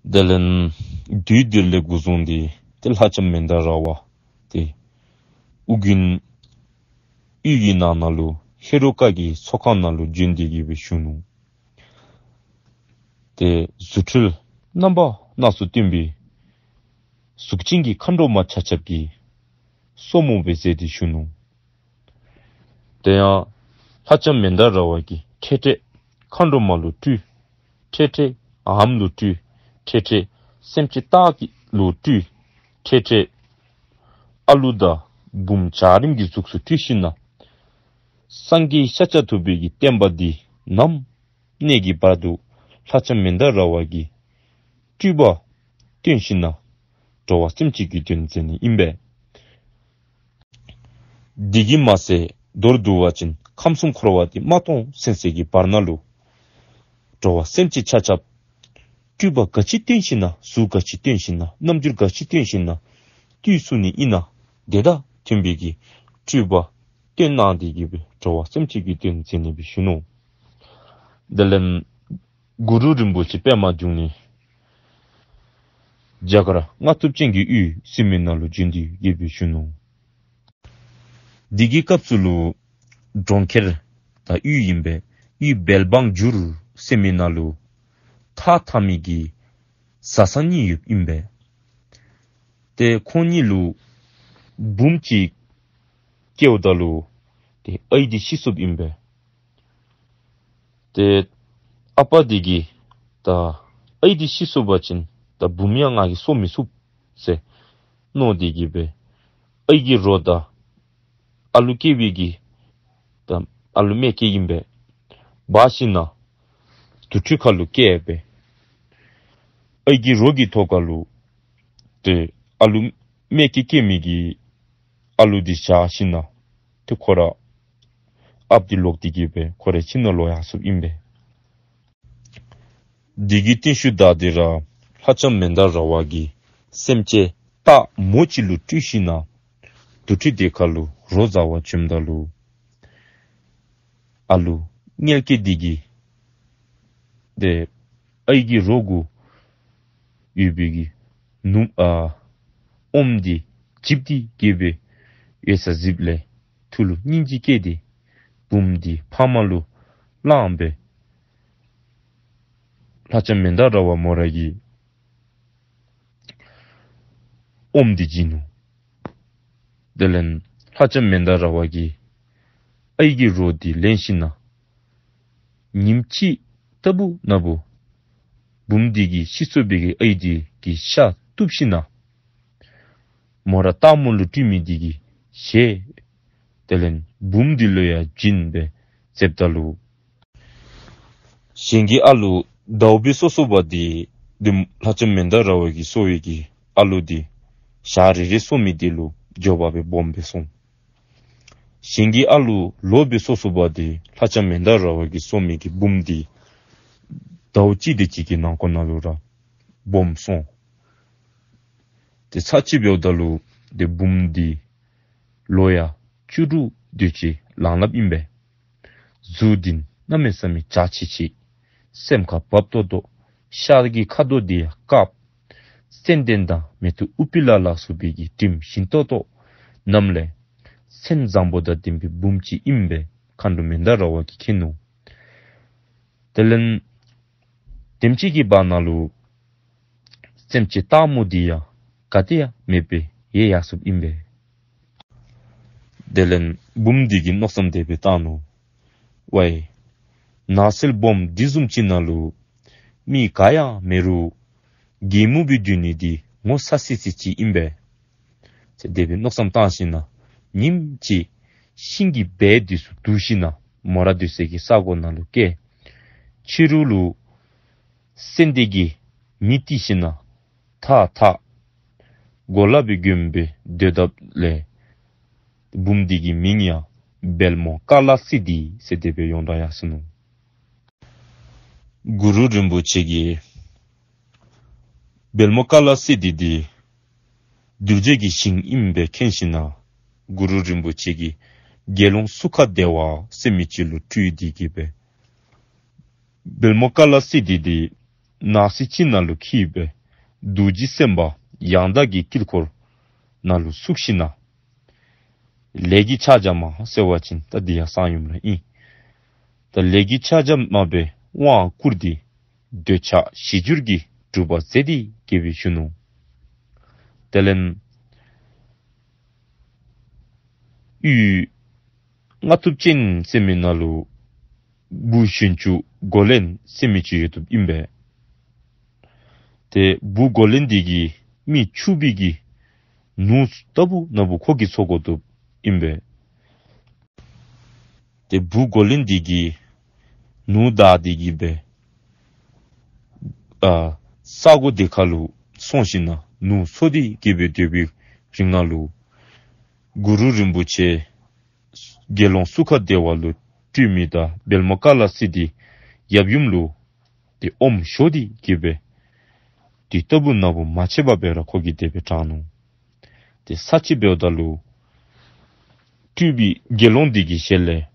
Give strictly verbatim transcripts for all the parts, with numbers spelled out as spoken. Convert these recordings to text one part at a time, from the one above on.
དེ་ལས་དུས་དེ་ལས་འགོ་བཟུང་སྟེ་ཏེ་ལྷ་ལྕམ་མན་དཱ་ར་བ་ཏེ་ཨོ་རྒྱན་ཡུལ་གྱི་ནང་ན་ལུ་ཧེ་རུ་ཀ་གི་ཚོགས་ཁང་ནང་ལུ་བྱོན་ཏེ་གི་སྦེ་བཞུགས་ནུག། ཏེ་རྫུ་འཕྲུལ་རྣམ་པ་སྣ་ཚོགས་སྟོན་པའི་གཟུགས་ཅན་གྱི་མཁའ་འགྲོ་མ་ཆ་ཁྱབ་ཀྱིས་སོར་མོ་སྦེ་མཛད་དེ་བཞུགས་ནུག། དེ་ཡང་ལྷ་ལྕམ་མན་དཱ་ར་བ་གིས་འཕྲལ་འཕྲལ་མཁའ་འགྲོ་མ་ལུ་སྤྲུལ། འཕྲལ་འཕྲལ་འམ་ལུ་སྤྲུལ། འཕྲལ་འཕྲལ་སེམས་ཅན་སྟག་གི་ལུ་སྤྲུལ། འཕྲལ་འཕྲལ་ཨ་ལུ་དང་བུམོ་བྱ་རིམ་གྱི་གཟུགས་སུ་སྤྲུལ་ཞིནམ་ལས་སངས་རྒྱས་ཤཱཀྱ་ཐུབ་པའི་གི་བསྟན་པ་འདི་ནམ་གནས་ཀྱི་བར་དུ་ལྷ་ལྕམ་མན་དཱ་ར་བ་གིས་སྤྲུལ་པ་སྟོན་ཞིནམ་ལས་འགྲོ་བ་སེམས་ཅན་གྱི་དོན་མཛད་ནི་ཨིན་པས། དེ་གིས་མ་ཚད་མདོར་བསྡུ་བ་ཅིན་ཁམས་གསུམ་འཁོར་བ་འདི་མ་སྟོངས་ཚུན་ཚོད་ཀྱི་བར་ན་ལུ་འགྲོ་བ་སེམས་ཅན་ཆ་ཁྱབ་སྤྲུལ་པ་ག་ཅི་སྟོན་ཞིནམ་ལས་གཟུགས་ག་ཅི་སྟོན་ཞིནམ་ལས་རྣམ་འགྱུར་ག་ཅི་སྟོན་ཞིནམ་ལས་བཏུལ་ཚུགས་ནི་ཨིན་ན་དེ་དང་མཐུན་པའི་གི་སྤྲུལ་པ་སྟོན་གནང་སྟེ་གི་སྦེ་འགྲོ་བ་སེམས་ཅན་གྱི་དོན་མཛད་ནི་སྦེ་བཞུགས་ནུག། དེ་ལས་གུ་རུ་རིན་པོ་ཆེ་པདྨ་འབྱུང་གནས་རྒྱ་གར་རྔ་ཐུབ་ཅན་གྱི་ཡུལ་ཟེར་མི་ནང་ལུ་བྱོན་ཏེ་གི་སྦེ་བཞུགས་ནུག། དེ་གི་སྐབས་སུ་ལུ་གྲོང་ཁྱེར་དང་ཡུལ་ཨིན་པས། ཡུལ་བལ་བང་འགྱུར་ཟེར་མི་ནང་ལུ་ཐགས་འཐག་མི་གི་བཟའ་ཚང་གཉིས་ཡོདཔ་ཨིན་པས། ཏེ་ཁོང་གཉིས་ལུ་བུམོ་ཅིག་སྐྱེཝ་ད་ལུ་ཏེ་ཨའི་འདི་ཤི་སོཔ་ཨིན་པས། ཏེ་ཨ་པ་འདི་གིས་ད་ཨའི་འདི་ཤི་སོ་བ་ཅིན་ད་བུམོ་ཡང་ང་གིས་གསོ་མི་ཚུགས་ཟེར་མནོ་སྟེ་གི་སྦེ་ཨའི་གི་རོ་དང་ཨ་ལུ་སྐྱེ་བའི་གི་ད་ཨ་ལུ་མེ་སྐྱེ་ཨིན་པས། འབག་ཞིནམ་ལས་དུར་ཁྲོད་ཁ་ལུ་བསྐྱལ་སྦེ་ཨའི་གི་རོ་གི་ཐོག་ཁ་ལུ་ཏེ་ཨ་ལུ་མེ་སྐྱེ་སྐྱེ་མི་གི་ཨ་ལུ་འདི་བཞག་ཞིནམ་ལས་ཏེ་ཁོ་ར་ཨཔ་འདི་ལོག་སྟེ་གི་སྦེ་ཁོ་རའི་ཁྱིམ་ནང་ལོག་ཡར་སོཔ་ཨིན་པས། དེ་གི་རྟིང་ཤུལ་ད་དེ་ར་ལྷ་ལྕམ་མན་དཱ་ར་བ་གིས་སེམས་ཅན་སྟག་མོ་ཅིག་ལུ་སྤྲུལ་ཞིནམ་ལས་དུར་ཁྲོད་དེ་ཁ་ལུ་རོ་བཟའ་བར་བྱོནམ་ད་ལུ་ཨ་ལུ་མངལ་སྐྱེས་འདི་གིས་ཏེ་ཨའི་གི་རོ་གུ་ཡོད་པའི་གི་ནུ་ཨ་ཨོམ་འདི་འཇིབ་སྟེ་གི་སྦེ་ཡོད་ས་གཟིགསཔ་ལས་ཐུགས་ལུ་སྙིང་རྗེ་སྐྱེས་ཏེ་བུམོ་འདི་ཕ་མ་ལུ་བླངས་སྦེ་ལྷ་ལྕམ་མན་དཱ་ར་བ་མོ་ར་གིས་ཨོམ་འདི་བྱིན་ནུག། དེ་ལས་ལྷ་ལྕམ་མན་དཱ་ར་བ་གིས་ཨའི་གི་རོ་འདི་ལེན་ཞིནམ་ལས་ཉིནམ་གཅིག་ལྟ་བུ་ན་བུ་བུམོ་འདི་གིས་ཤི་སོ་བའི་གི་ཨའི་འདི་གི་ཤ་བཏུབ་ཞིནམ་ལས་མོ་ར་སྟག་མོ་ལུ་སྤྲུལ་མི་འདི་གི་ཞལ་དེ་ལས་བུམོ་འདི་ལུ་ཡང་བྱིན་སྦེ་བཞེསཔ་ད་ལུ་གཞན་གྱི་ཨ་ལུ་ཟླཝ་སྦེ་གསོ་གསོ་བ་འདི་འདི་ལྷ་ལྕམ་མན་དཱ་ར་བ་གིས་གསོ་བའི་གི་ཨ་ལུ་འདི་ཞག་རེ་རེ་གསོ་མི་འདི་ལུ་འབྱོར་པ་སྦེ་སྦོམ་སྦེ་སོང་། གཞན་གྱི་ཨ་ལུ་ལོ་སྦེ་གསོ་གསོ་བ་འདི་ལྷ་ལྕམ་མན་དཱ་ར་བ་གིས་གསོ་མི་གི་བུམོ་འདི་ཟླཝ་གཅིག་དེ་ཅིག་གི་ནང་འཁོད་ནང་ལུ་ར་སྦོམ་སོང་། ཏེ་ཚར་གཅིག་འབདཝ་ད་ལུ་ཏེ་བུམོ་འདི་ལོ་ཡང་བཅུ་དྲུག་དེ་ཅིག་ལང་སླབ་ཨིན་པས། གཟུགས་འདི་གནམ་མེད་ས་མེད་འཇའ་ཆི་ཆི། སེམས་ཁར་བབ་ཏོག་ཏོ། ཤ་གི་ཁ་དོག་འདི་ཡང་དཀརཔོ། ཙན་དན་དང་མེ་ཏོག་ཨུཏྤལ་ལ་སོགས་པའི་གི་དྲིམ་ཞིམ་ཏོག་ཏོ་རྣམས་ལས་སེམས་བཟང་པོ་དང་ལྡན་པའི་བུམོ་ཅིག་ཨིན་པས། མཁའ་འགྲོ་མན་དཱ་ར་བ་གིས་མཁྱེན་ནུག། དེ་ལས་དེམ་ཅིག་གི་བར་ན་ལུ་སེམས་ཅན་སྟག་མོ་འདི་ཡང་ག་ཏེ་ཡང་མེད་པར་ཡལ་ཡར་སོཔ་ཨིན་པས། དེ་ལས་བུམོ་འདི་གིས་མནོ་བསམ་དེ་སྦེ་བཏང་ནུག། ཝའི་ནགས་ཚལ་སྦོམ་འདི་བཟུམ་ཅིག་ནང་ལུ་མི་ག་ཡང་མེད་རུང་གད་མོ་སྦེ་སྡོད་ནི་འདི་ངོ་ཚ་སི་སི་ཅིག་ཨིན་པས་ཟེར་དེ་སྦེ་མནོ་བསམ་བཏང་ཞིནམ་ལས་ཉིནམ་གཅིག་ཤིང་གི་སྦལ་འདི་ཚུ་བསྡུ་ཞིནམ་ལས་མོ་ར་སྡོད་སའི་གི་ས་གོ་ནང་ལུ་བསྐྱལ། ཕྱི་རུ་ལུ་སེང་ལྡེང་གི་མེ་བཏེག་ཞིནམ་ལས་ཐགས་འཐག་གོ་ལ་སྦེ་གྱོན་སྦེ་སྡོད་དཔ་ལས་བུམོ་འདི་གི་མིང་ཡང་བལ་མོ་ཀ་ལ་སིདྡྷི་ཟེར་དེ་སྦེ་ཡོངས་གྲགས་ཡར་སོ་ནུག། གུ་རུ་རིན་པོ་ཆེ་གིས་བལ་མོ་ཀ་ལ་སིདྡྷི་འདི་གདུལ་བྱའི་གི་ཞིང་ཨིནམ་སྦེ་མཁྱེན་ཞིནམ་ལས་གུ་རུ་རིན་པོ་ཆེ་གིས་དགེ་སློང་སུ་ཁ་དེ་བ་ཟེར་མི་ཅིག་ལུ་སྤྲུལ་ཏེ་གི་སྦེ་བལ་མོ་ཀ་ལ་སིདྡྷི་འདི་ ནགས་གསེབ་ཅིག་ནང་ལུ་འཁྱིད་སྦེ་རྡོ་རྗེ་སེམས་དཔའ་ཡང་དག་གི་དཀྱིལ་འཁོར་ནང་ལུ་བཙུགས་ཞིནམ་ལས། ལས་ཀྱི་ཕྱག་རྒྱ་མ་ཟེར་བ་ཅིན་ད་འདི་ཡང་གསང་ཡུམ་ར་ཨིན། ད་ལས་ཀྱི་ཕྱག་རྒྱ་མ་སྦེ་དབང་བསྐུར་ཏེ་འདོད་ཆགས་ཞི་འགྱུར་གྱི་སྒྲུབ་པ་མཛད་དེ་གི་སྦེ་བཞུགས་ནུག། དེ་ལས་ཡུལ་རྔ་ཐུབ་ཅན་ཟེར་མི་ནང་ལུ་བུ་གཞོན་ཅུང་མགོ་ལེན་ཟེར་མི་ཅིག་ཡོདཔ་ཨིན་པས། ཏེ་བུ་མགོ་ལེན་འདི་གིས་མི་ཕྱུགཔོ་གི་ནོར་ལྟ་བུ་ན་བུ་ཁོ་གིས་འཚོ་དགོཔ་ཨིན་པས། ཏེ་བུ་མགོ་ལེན་འདི་གིས་ནོར་བདའ་སྟེ་གི་སྦེ་ཨ་ས་གོ་དེ་ཁ་ལུ་སོང་ཞིནམ་ལས་ནོར་འཚོ་སྟེ་གི་སྦེ་སྡོད་པའི་རིང་ནང་ལུ་གུ་རུ་རིན་པོ་ཆེ་དགེ་སློང་སུ་ཁ་བདེ་བ་ལུ་སྤྲུལ་མི་དང་བལ་མོ་ཀ་ལ་སི་ཏེ་ཡབ་ཡུམ་ལུ་ཏེ་ཨོམ་ཞོ་སྟེ་གི་སྦེ་དེ་ལྟ་བུ་ན་བུ་མ་ཆད་པར་སྦེ་ར་ཁོ་གིས་དེ་སྦེ་དྲང་ནུག། ཏེ་ས་གཅིག་འབདཝ་ད་ལུ་སྤྲུལ་པའི་དགེ་སློང་འདི་གི་ཞལ་ལས་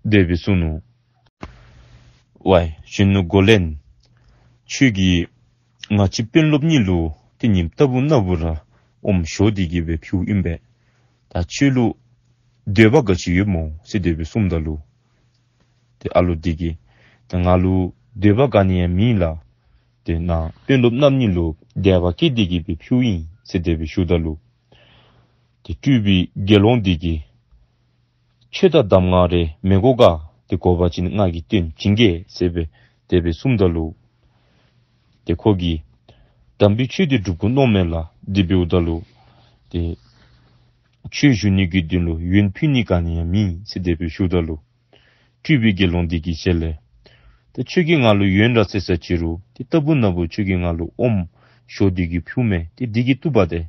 དེ་སྦེ་གསུངས་ནུག། ཝའི་གཞོན་ནུ་མགོ་ལེན། ཁྱོད་ཀྱིས་ང་བཅས་དཔོན་སློབ་གཉིས་ལུ་ཏེ་ཉིནམ་ལྟ་བུ་ན་བུ་ར་ཨོམ་ཞོ་སྟེ་གི་སྦེ་ཕུལཝ་ཨིན་པས། ད་ཁྱོད་ལུ་འདོད་པ་ག་ཅི་ཡོད་སྨོ་ཟེར་དེ་སྦེ་གསུངམ་ད་ལུ་ཏེ་ཨ་ལོ་འདི་གིས་ཏེ་ང་ལུ་འདོད་པ་ག་ནི་ཡང་མེད་ལགས། ཏེ་ནཱ་དཔོན་སློབ་རྣམ་གཉིས་ལུ་དད་པ་སྐྱེས་ཏེ་གི་སྦེ་ཕུལཝ་ཨིན་ཟེར་དེ་སྦེ་ཞུཝ་ད་ལུ་ཏེ་སྤྲུལ་པའི་དགེ་སློང་འདི་གིས་ཆོས་དང་གདམས་ངག་རེ་མི་དགོ་ག། ཏེ་དགོ་པ་ཅིན་ང་གིས་སྟོན་བྱིན་གེ་ཟེར་སྦེ་དེ་སྦེ་གསུངམ་ད་ལུ་ཏེ་ཁོ་གིས་དམ་པའི་ཆོས་འདི་སྒྲུབ་དགོ་མནོཝ་མས་ལགས། དེ་འབདཝ་ད་ལུ་ཏེ་ཁྱོད་བཞུགས་ནི་གི་དོན་ལུ་ཡོན་ཕུལ་ནི་ག་ནི་ཡང་མེད་ཟེར་དེ་སྦེ་ཞུཝ་ད་ལུ་སྤྲུལ་པའི་དགེ་སློང་འདི་གི་ཞལ་ལས་ཏེ་ཁྱོད་ཀྱིས་ང་ལུ་ཡོན་ར་ཟེར་ས་ཅི་རུང་ཏེ་ལྟ་བུ་ན་བུ་ཁྱོད་ཀྱིས་ང་ལུ་ཨོམ་ཞོ་སྟེ་གི་ཕུལཝ་མས། ཏེ་འདི་གིས་བཏུབ་པས། ཏེ་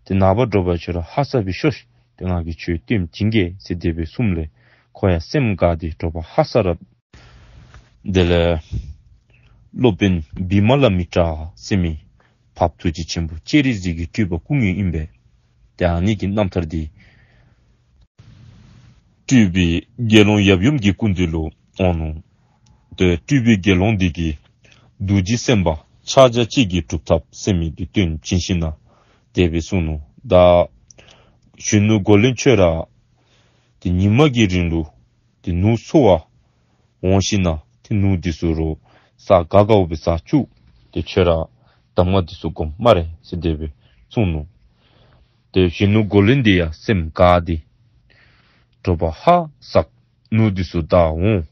ཏེ་ནངས་པ་དྲོ་པ་ཁྱོད་ར་ཧ་སག་སྦེ་ཤོག། ཏེ་ང་གིས་ཁྱོད་སྟོན་བྱིན་གེ་ཟེར་དེ་སྦེ་གསུངམ་ལས་ཁོ་ཡང་སེམས་དགའ་སྟེ་དྲོ་པ་ཧ་སག་ར། དེ་ལས་སློབ་དཔོན་བི་མ་ལ་མི་ཏྲ་ཟེར་མི་འཕགས་པ་ཐུགས་རྗེ་ཆེན་པོ་སྤྱན་རས་གཟིགས་ཀྱི་སྤྲུལ་པ་སྐུ་དངོས་ཨིན་པས། ཏེ་ཨ་ནི་གི་རྣམ་ཐར་འདི་སྤྲུལ་པའི་དགེ་སློང་ཡབ་ཡུམ་གྱི་སྐུ་མདུན་ལུ་འོང་ནུག། ཏེ་སྤྲུལ་པའི་དགེ་སློང་འདི་གིས་རྡོ་རྗེ་སེམས་དཔའ་ཕྱག་རྒྱ་གཅིག་གིས་སྒྲུབ་ཐབས་ཟེར་མི་འདི་སྟོན་བྱིན་ཞིནམ་ལས་དེ་སྦེ་གསུངས་ནུག། ད་གཞོན་ནུ་མགོ་ལེན་ཁྱོད་ར་ཏེ་ཉིན་མ་གི་རིང་ལུ་ཏེ་ནོར་འཚོ་བར་འོང་ཞིནམ་ལས་ཏེ་ནོར་འདི་ཚུ་རོགས་ཟ་དགའ་དགའཝ་སྦེ་ཟ་བཅུག། ཏེ་ཁྱོད་ར་གདམས་ངག་འདི་ཚུ་སྒོམ་སྨ་རེ་ཟེར་དེ་སྦེ་གསུངས་ནུག། ཏེ་གཞོན་ནུ་མགོ་ལེན་འདི་ཡང་སེམས་དགའ་སྟེ་དྲོ་པ་ཧ་སག་ནོར་འདི་ཚུ་བདའ་འོང་།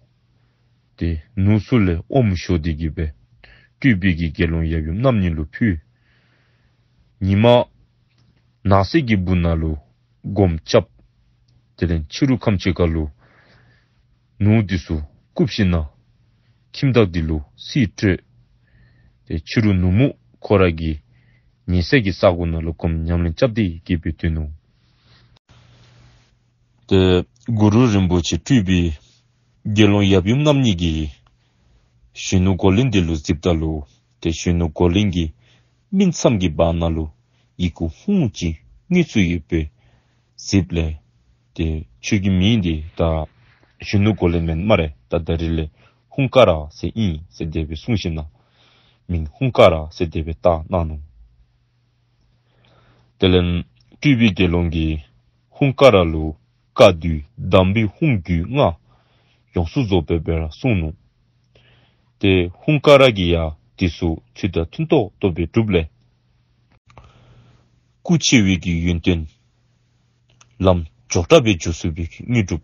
ཏེ་ནོར་ཚུ་ལས་ཨོམ་ཞོ་སྟེ་གི་སྦེ་སྤྲུལ་པའི་གི་དགེ་སློང་ཡབ་ཡུམ་རྣམ་གཉིས་ལུ་ཕུལ། ཉིན་མ་ནགས་གསེབ་ཀྱི་སྦུག་ན་ལུ་སྒོམ་རྐྱབ། དེ་ལས་ཕྱི་རུ་ཁམས་ཅིག་ཁར་ལུ་ནོར་འདི་ཚུ་བཀུག་ཞིནམ་ལས་ཁྱིམ་བདག་འདི་ལུ་གསེར་སྤྲོད། ཏེ་ཕྱི་རུ་ནུབ་མོ་ཁོ་ར་གི་ཉལ་སའི་གི་ས་གོ་ནང་ལུ་སྒོམ་ཉམས་ལེན་རྐྱབ་སྟེ་གི་སྦེ་སྡོད་ནུག། ཏེ་གུ་རུ་རིན་པོ་ཆེ་སྤྲུལ་པའི་དགེ་སློང་ཡབ་ཡུམ་རྣམ་གཉིས་ཀྱིས་གཞོན་ནུ་མགོ་ལེན་འདི་ལུ་གཟིགསཔ་ད་ལུ་ཏེ་གཞོན་ནུ་མགོ་ལེན་གྱི་སྨིན་མཚམས་ཀྱི་བར་ན་ལུ་ཡི་གུ་ཧཱུྃ་ཅིག་དངོས་སུ་ཡོདཔ་སྦེ་གཟིགསཔ་ལས་ཏེ་ཁྱོད་ཀྱི་མིང་འདི་ད་གཞོན་ནུ་མགོ་ལེན་མེན་སྨ་རེ། ད་ད་རིས་ལས་ཧཱུྃ་ཀ་ར་ཟེར་ཨིན་ཟེར་དེ་སྦེ་གསུངས་ཞིནམ་ལས་མིང་ཧཱུྃ་ཀ་ར་ཟེར་དེ་སྦེ་བཏགས་གནང་ནུག། དེ་ལས་སྤྲུལ་པའི་དགེ་སློང་གིས་ཧཱུྃ་ཀ་ར་ལུ་བཀའ་བསྡུ་དམ་པའི་ཧཱུྃ་རྒྱུད་ལྔ་ཡོངས་སུ་རྫོགས་པ་སྦེ་ར་གསུངས་ནུག། ཏེ་ཧཱུྃ་ཀ་ར་གིས་ཡང་འདི་ཚུ་ཚུལ་དང་མཐུན་ཏོག་ཏོ་སྦེ་སྒྲུབ་ལས་སྐུ་ཆེ་བའི་གི་ཡོན་ཏན་ལམ་མགྱོགས་དྲགས་སྦེ་འགྱོ་ཚུགས་པའི་གི་དངོས་གྲུབ།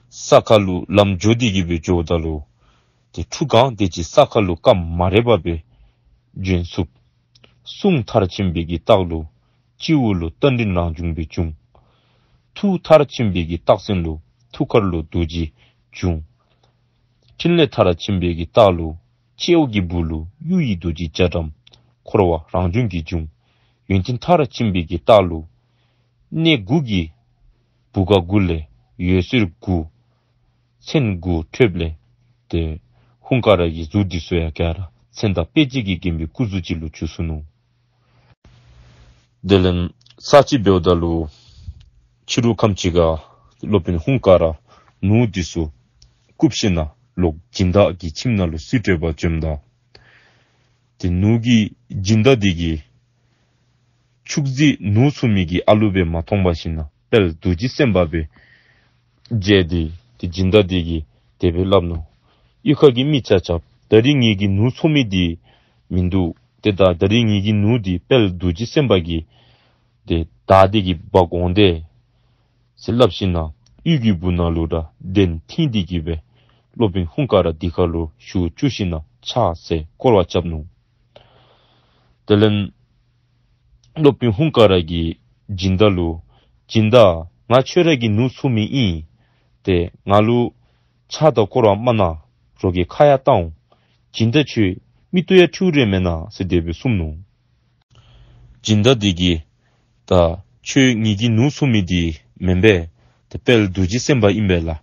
ས་ཁ་ལུ་ལམ་འགྱོ་སྟེ་གི་སྦེ་འགྱོཝ་ད་ལུ་ཏེ་ཁྲུ་གང་དེ་ཅིག་ས་ཁ་ལུ་རྐངམ་མ་རེག་པར་སྦེ་འབྱོན་ཚུགསཔ། གསུང་མཐར་ཕྱིན་པའི་གི་རྟགས་ལུ་སྤྱི་བོ་ལུ་རྟ་མགྲིན་རང་བྱུང་སྦེ་འབྱུང་། ཐུགས་མཐར་ཕྱིན་པའི་གི་རྟགས་མཚན་ལུ་ཐུགས་ཀར་ལུ་རྡོ་རྗེ་འབྱུང་། ཕྲིན་ལས་མཐར་ཕྱིན་པའི་གི་རྟགས་ལུ་སྤྱི་བོ་གི་སྦུག་ལུ་གཡུ་ཡི་རྡོ་རྗེ་རྒྱ་གྲམ་འཁོར་བ་རང་བྱུང་གིས་འབྱུང་། ཡོན་ཏན་མཐར་ཕྱིན་པའི་གི་རྟགས་ལུ་གནས་དགུ་གི་བུ་ག་དགུ་ལས་འོད་ཟེར་དགུ་མཚན་དགུ་འཕྲོསཔ་ལས་ཏེ་ཧཱུྃ་ཀ་ར་གི་གཟུགས་འདི་ཚུ་ཡང་ག་ར་མཚན་དང་དཔེ་བྱད་ཀྱིས་བརྒྱན་པའི་སྐུ་གཟུགས་ཅིག་ལུ་གྱུར་སོ་ནུག། དེ་ལས་ཚར་གཅིག་འབདཝ་ད་ལུ་ཕྱི་རུ་ཁམས་ཅིག་ཁར་སློབ་དཔོན་ཧཱུྃ་ཀ་ར་ནོར་འདི་ཚུ་བཀུག་ཞིནམ་ལས་ལོག་སྦྱིན་བདག་གི་ཁྱིམ་ནང་ལུ་གསེར་སྤྲོད་པར་བྱོནམ་ད་ ཏེ་ནོར་གྱི་སྦྱིན་བདག་འདི་གིས་ཕྱུགས་རྫི་ནོར་འཚོ་མི་གི་ཨ་ལུ་སྦེ་མ་མཐོང་པར་ཞིན་ན་དཔལ་རྡོ་རྗེ་སེམས་དཔའ་སྦེ་མཇལ་ཏེ་ཏེ་སྦྱིན་བདག་འདི་གིས་དེ་སྦེ་སླབ་ནུག། གཡུས་ཁ་གི་མི་ཆ་ཁྱབ་ད་རིས་ངེ་གི་ནོར་འཚོ་མི་འདི་མིན་འདུག། ཏེ་ད་ད་རིས་ངེ་གི་ནོར་འདི་དཔལ་རྡོ་རྗེ་སེམས་དཔའ་གིས་ཏེ་བདའ་སྟེ་གིས་འབག་འོང་དེས་ཟེར་སླབ་ཞིན་ན་གཡུས་ཀྱི་སྦུག་ན་ལུ་ར་གདན་བཏིང་སྟེ་གིས་སྦེ་སློབ་དཔོན་ཧཱུྃ་ཀ་ར་དེ་ཁ་ལུ་བཞུགས་བཅུག་ཞིན་ན་ཕྱག་འཚལ་བསྐོར་བ་རྐྱབ་ནུག། དེ་ལས་སློབ་དཔོན་ཧཱུྃ་ཀ་ར་གིས་སྦྱིན་བདག་ལུ་སྦྱིན་བདག་ང་ཁྱོད་ར་གི་ནོར་འཚོ་མི་ཨིན། ཏེ་ང་ལུ་ཕྱག་དང་བསྐོར་བ་མ་གནང་། རོགས་ཀྱིས་ཁ་ཡང་བཏང་འོང་། སྦྱིན་བདག་ཁྱོད་མིག་ཏོ་ཡང་འཁྲུལ་རེ་མེན་ན་ཟེར་དེ་སྦེ་གསུངས་ནུག། སྦྱིན་བདག་འདི་གིས་ད་ཁྱོད་ངེ་གི་ནོར་འཚོ་མི་འདི་མེན་པས། ད་དཔལ་རྡོ་རྗེ་སེམས་དཔའ་ཨིན་པས་ལགས།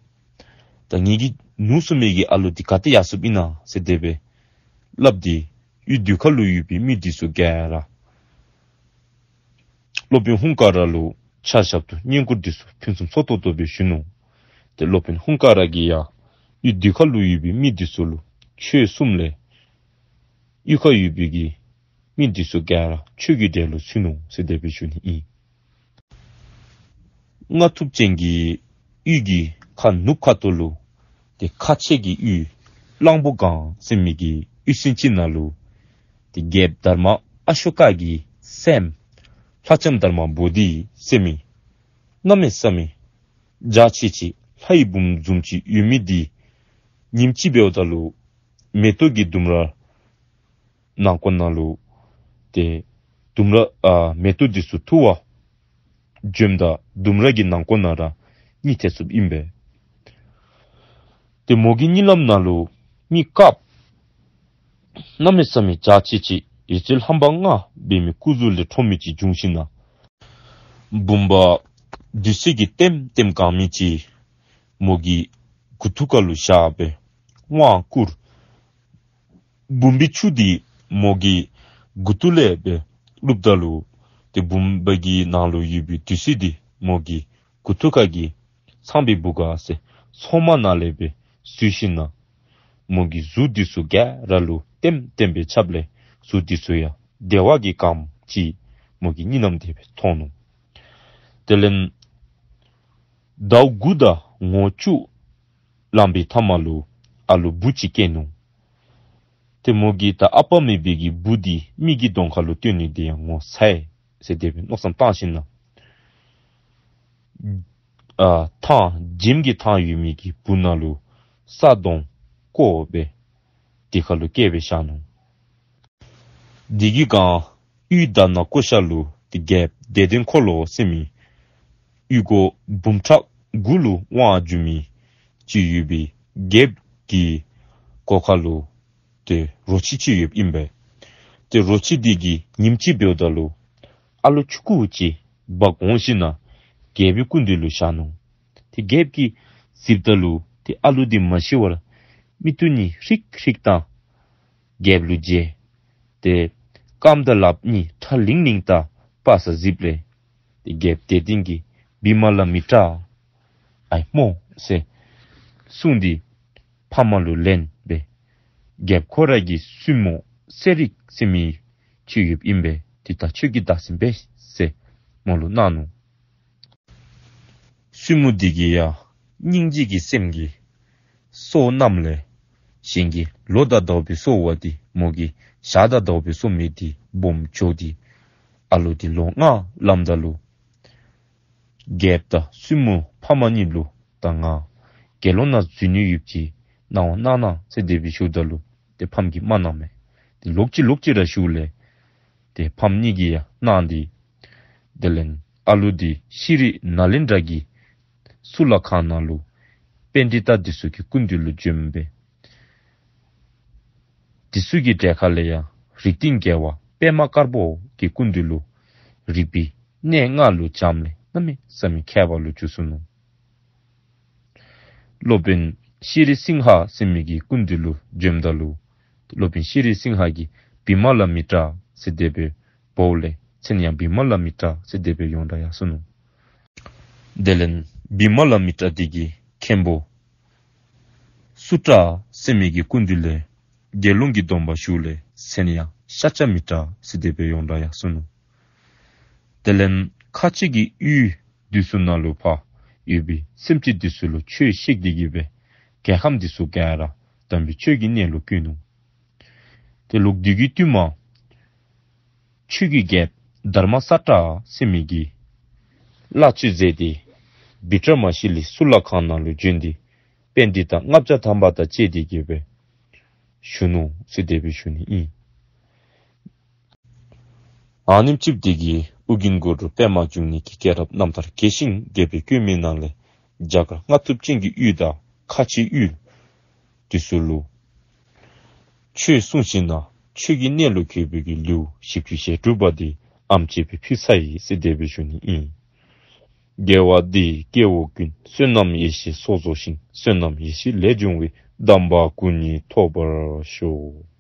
ད་ངེ་གི་ནོར་འཚོ་མི་གི་ཨ་ལུ་འདི་ག་ཏེ་ཡར་སོཔ་ཨིན་ན་ཟེར་དེ་སྦེ་སླབ་སྟེ་གཡུས་དེ་ཁ་ལུ་ཡོད་པའི་མི་འདི་ཚུ་ག་ར་སློབ་དཔོན་ཧཱུྃ་ཀ་ར་ལུ་ཕྱག་ཞབས་ཏོག་བསྙེན་བཀུར་འདི་ཚུ་ཕུན་སུམ་ཚོགས་ཏོག་ཏོ་སྦེ་ཞུ་ནུག། ཏེ་སློབ་དཔོན་ཧཱུྃ་ཀ་ར་གིས་ཡང་གཡུས་དེ་ཁ་ལུ་ཡོད་པའི་མི་འདི་ཚུ་ལུ་ཆོས་གསུངམ་ལས་གཡུས་ཁ་ཡོད་པའི་གི་མི་འདི་ཚུ་ག་ར་ཆོས་ཀྱི་གྲལ་ལུ་ཚུད་ནུག་ཟེར་དེ་སྦེ་ཞུ་ནི་ཨིན། རྔ་ཐུབ་ཅན་གྱི་གཡུས་ཀྱི་ཁ་ནུབ་ཁ་ཐུག་ལུ་ཏེ་ཁ་ཆེ་གི་གཡུས་གླང་པོ་སྒང་ཟེར་མི་གི་གཡུས་ཚན་ཅིག་ནང་ལུ་ཏེ་རྒྱལཔོ་དྷརྨ་ཨ་ཤོ་ཀ་གི་སྲསམོ་ལྷ་ལྕམ་དྷརྨ་བོ་དྷི་ཟེར་མི་གནམ་མེད་ས་མེད་འཇའ་ཆི་ཆི་ལྷའི་བུམོ་བཟུམ་ཅིག་ཡོད་མི་འདི་ཉིནམ་ཅིག་འབདཝ་ད་ལུ་མེ་ཏོག་གི་ལྡུམ་ར་ནང་འཁོད་ནང་ལུ་ཏེ་ལྡུམ་ར་ཨ་མེ་ཏོག་འདི་ཚུ་འཐུ་བར་བྱོནམ་ད་ལྡུམ་ར་གི་ནང་འཁོད་ནང་ར་གཉིད་ཐལ་སོཔ་ཨིན་པས། ཏེ་མོ་གི་གཉིད་ལམ་ནང་ལུ་མི་དཀརཔོ་གནམ་མེད་ས་མེད་འཇའ་ཆི་ཆི་རི་རྩེ་ལྷམ་པ་ལྔ་འབད་མི་སྐུ་གཟུགས་ལས་འཁྲོན་མི་ཅིག་བྱུང་ཞིན་ན་བུམ་པ་བདུད་རྩི་གིས་ལྟེམ་ལྟེམ་གང་མི་ཅིག་མོ་གི་མགུ་ཏོ་ཁ་ལུ་བཞག་སྦེ་དབང་བསྐུར། བུམ་པའི་ཆུ་འདི་མོ་གི་མགུ་ཏོ་ལས་སྦེ་བླུགསཔ་ད་ལུ་ཏེ་བུམ་པ་གི་ནང་ལུ་ཡོད་པའི་བདུད་རྩི་འདི་མོ་གི་མགུ་ཏོ་ཁ་གི་ཚངས་པའི་བུ་ག་ཟེར་མཚོགས་མ་ནང་ལས་སྦེ་བཟོ་ཞིན་ན་མོ་གི་གཟུགས་འདི་ཚུ་ག་ར་ལུ་ལྟེམ་ལྟེམ་སྦེ་ཁྱབ་ལས་གཟུགས་འདི་ཚུ་ཡང་བདེ་བ་གིས་གངམ་ཅིག་མོ་གི་གཉིད་ལམ་དེ་སྦེ་མཐོང་ནུག། དེ་ལས་ཟླཝ་དགུ་དང་ངོ་བཅུ་ལང་པའི་མཐའ་མ་ལུ་ཨ་ལུ་བུ་ཅིག་སྐྱེས་ནུག། ཏེ་མོ་གིས་ད་ཨ་པ་མེད་པའི་གི་བུ་འདི་མི་གི་གདོང་ཁ་ལུ་སྟོན་ནི་འདི་ཡང་ངོ་ཚ་ཡི་ཟེར་དེ་སྦེ་མནོ་བསམ་བཏང་ཞིན་ན་ཨ་ཐང་བྱེམ་གྱི་ཐང་ཡོད་མི་གི་སྦུག་ན་ལུ་ས་དོང་བརྐོ་སྦེ་དེ་ཁ་ལུ་བསྐྱལ་སྦེ་བཞག་ནུག། དེ་གི་སྒང་གཡུས་དྷ་ན་ཀོ་ཤ་ལུ་ཏེ་རྒྱལཔོ་བདེ་ལྡན་འཁོར་ལོ་ཟེར་མི་གཡུས་སྒོ་འབུམ་ཕྲག་དགུ་ལུ་དབང་བསྒྱུར་མི་ཅིག་ཡོད་པའི་རྒྱལཔོ་གི་སྒོ་ཁ་ལུ་ཏེ་རོ་ཁྱི་ཅིག་ཡོདཔ་ཨིན་པས། ཏེ་རོ་ཁྱི་འདི་གིས་ཉིནམ་ཅིག་འབདཝ་ད་ལུ་ཨ་ལུ་ཆུང་ཀུ་ཅིག་འབག་འོང་ཞིན་ན་རྒྱལཔོ་གི་སྐུ་མདུན་ལུ་བཞག་ནུག། ཏེ་རྒྱལཔོ་གིས་གཟིགསཔ་ད་ལུ་ཏེ་ཨ་ལུ་འདི་མ་ཤི་བར་མིག་ཏོ་གཉིས་ཧྲིག་ཧྲིག་བཏང་རྒྱལཔོ་ལུ་མཇལ། ཏེ་རྐངམ་དང་ལགཔ་གཉིས་ཁྲ་ལིང་ལིང་བཏགས་དཔའ་རྩལ་གཟིགསཔ་ལས་ཏེ་རྒྱལཔོ་བདེ་ལྡན་གྱིས་བི་མ་ལ་མི་ཏྲ་ཨའི་སྨོ་ཟེར་གསུངས་ཏེ་ཕ་མ་ལུ་ལེན་སྦེ་རྒྱལཔོ་ཁོ་ར་གི་བཙུན་མོ་གསེར་རིག་ཟེར་མི་ཅིག་ཡོདཔ་ཨིན་པས། ཏེ་ད་ཁྱོད་ཀྱིས་བདག་འཛིན་འབད་ཟེར་མོ་ལུ་གནང་ནུག། བཙུན་མོ་འདི་གིས་ཡང་སྙིང་རྗེ་གི་སེམས་ཀྱིས་སྲོག་བསྣམས་ལས་གཞན་གྱི་ལོ་དང་ཟླཝ་སྦེ་གསོ་བ་འདི་མོ་གིས་ཞག་དང་ཟླཝ་སྦེ་གསོ་མི་འདི་སྦོམ་འགྱོ་སྟེ་ཨ་ལུ་འདི་ལོ་ལྔ་ལངམ་ད་ལུ་རྒྱལཔོ་དང་བཙུན་མོ་ཕམ་གཉིས་ལུ་ད་ང་དགེ་སློང་ནང་འཛུལ་ནི་ཡོདཔ་ཅིག་གནང་བ་གནང་གནང་ཟེར་དེ་སྦེ་ཞུཝ་ད་ལུ་ཏེ་ཕམ་གིས་མ་གནང་མས། ཏེ་ལོག་ཅི་ལོག་ཅི་ར་ཞུཝ་ལས་ཏེ་ཕམ་གཉིས་ཀྱིས་ཡང་གནང་སྟེ་དེ་ལས་ཨ་ལུ་འདི་ཤྲཱི་ནཱ་ལེནྡྲ་གི་གཙུག་ལག་ཁང་ནང་ལུ་པཎྜི་ཏ་འདི་ཚུ་གི་སྐུ་མདུན་ལུ་བྱོན་སྦེ་འདི་ཚུ་གི་གྲལ་ཁ་ལས་ཡང་རིགས་ལྡན་རྒྱལ་བ་པདྨ་དཀར་པོ་གི་སྐུ་མདུན་ལུ་རིག་པའི་གནས་ལྔ་ལུ་སྦྱངམ་ལས་གནམ་མེད་ས་མེད་མཁས་པ་ལུ་གྱུར་སོ་ནུག། སློབ་དཔོན་ཤྲཱི་སིང་ཧ་ཟེར་མི་གི་སྐུ་མདུན་ལུ་བྱོནམ་ད་ལུ་སློབ་དཔོན་ཤྲཱི་སིང་ཧ་གིས་བི་མ་ལ་མི་ཏྲ་ཟེར་དེ་སྦེ་འབོཝ་ལས་མཚན་ཡང་བི་མ་ལ་མི་ཏྲ་ཟེར་དེ་སྦེ་ཡོངས་གྲགས་ཡར་སོ་ནུག། དེ་ལས་བི་མ་ལ་མི་ཏྲ་འདི་གིས་མཁན་པོ་སུ་ཏྲ་ཟེར་མི་གི་སྐུ་མདུན་ལས་ དགེ་སློང་གི་སྡོམ་པ་ཞུ་ལས་ཟེར་ན་ཡང་ཤ་ཆ་མི་དྲག་ཟེར་དེ་སྦེ་ཡོངས་གྲགས་ཡར་སོ་ནུག། དེ་ལས་ཁ་ཆེ་གི་ཡུལ་འདི་ཚུ་ནང་ལུ་ཕར་ཡོད་པའི་སེམས་ཅན་འདི་ཚུ་ལུ་ཆོས་བཤད་དེ་གིས་སྦེ་རྒྱལ་ཁམས་འདི་ཚུ་ག་ར་དམ་པའི་ཆོས་ཀྱི་གནས་ལུ་བཀོད་ནུག། ཏེ་ལོག་དེ་གི་ཤུལ་མ་ཆོས་ཀྱི་རྒྱལཔོ་དྷརྨ་ས་ཏྲ་ཟེར་མི་གིས་བླ་མཆོད་མཛད་དེ་བི་ཀྲ་མ་ཤི་ལའི་གཙུག་ལག་ཁང་ནང་ལུ་བྱོན་ཏེ་པཎྜི་ཏ་ལྔ་བརྒྱ་ཐམ་པ་དང་བཅས་ཏེ་གིས་སྦེ་བཞུགས་ནུག་ཟེར་དེ་སྦེ་ཞུ་ནི་ཨིན། ཨ་ནེམ་ཅིག་དེ་གིས་ཨོ་རྒྱན་གུ་རུ་པདྨ་འབྱུང་གནས་ཀྱི་སྐྱེས་རབས་རྣམ་ཐར་རྒྱས་ཤིང་རྒྱས་པར་བཀོད་མི་ནང་ལས་རྒྱ་གར་རྔ་ཐུབ་ཅན་གྱི་ཡུལ་དང་ཁ་ཆེ་ཡུལ་འདི་ཚུ་ལུ་ཆོས་གསུངས་ཞིནམ་ན་ཆོས་ཀྱི་གནས་ལུ་བཀོད་པའི་གི་ལེའུ་བཞི་བཅུ་ཞེ་དྲུག་པ་འདི་ཨེམ་ཅིག་སྦེ་ཕུལ་ཚར་ཡི་ཟེར་དེ་སྦེ་ཞུ་ནི་ཨིན། དགེ་བ་འདིས་སྐྱེ་བོ་ཀུན། བསོད་ནམས་ཡེ་ཤེས་ཚོགས་རྫོགས་ཤིང་། བསོད་ནམས་ཡེ་ཤེས་ལས་བྱུང་བའི། དམ་པ་སྐུ་གཉིས་ཐོབ་པར་ཤོག།